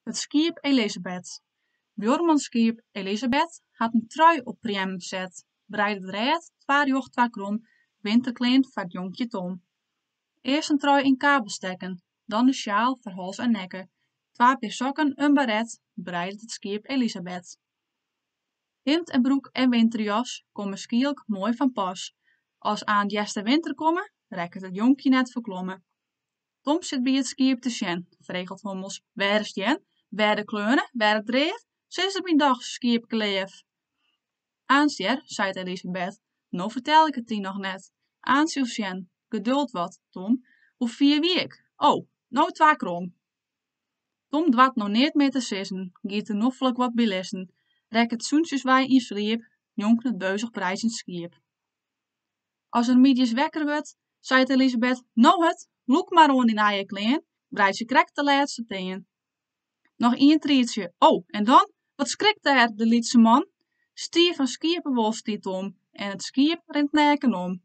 It skiep Elizabeth. Buormans skiep Elizabeth hat in trui op priemmen set, breidet rêd, twa rjocht twa krom, winterklean foar it jonkje Tom. Earst in trui yn kabel stekken, dan de sjaal foar hals en nekke, twa pear sokken, in baret, breidet it skiep Elizabeth. Himd en broek en winterjas komme skielk moai fan pas. As aanst hjerst en winter komme, rekket it jonkje net ferklomme. Tom sit by it skiep te sjen, freget hommels: Wêr is 't ien? Wêr de kleaune, wêr it read? Sis it my dochs, skiepke leaf. Aanst hear, seit Elizabeth, no fertel ik it dy noch net. Aanst silst sjen. Geduld wat, Tom. Hoe fier wie ik? O, no twa krom. Tom doart no neat mear te sizzen, giet der noflik wat by lizzen, rekket súntsjeswei yn sliep njonken it beuzich breidzjend skiep. As er middeis wekker wurdt, seit Elizabeth: No hurd, lûk mar oan dyn nije klean, breidzje krekt de lêste tean. Noch ien triedsje, o, en dan, wat skrikt dêr de lytse man? Stiif fan skieppewol stiet Tom en it skiep rint neaken om.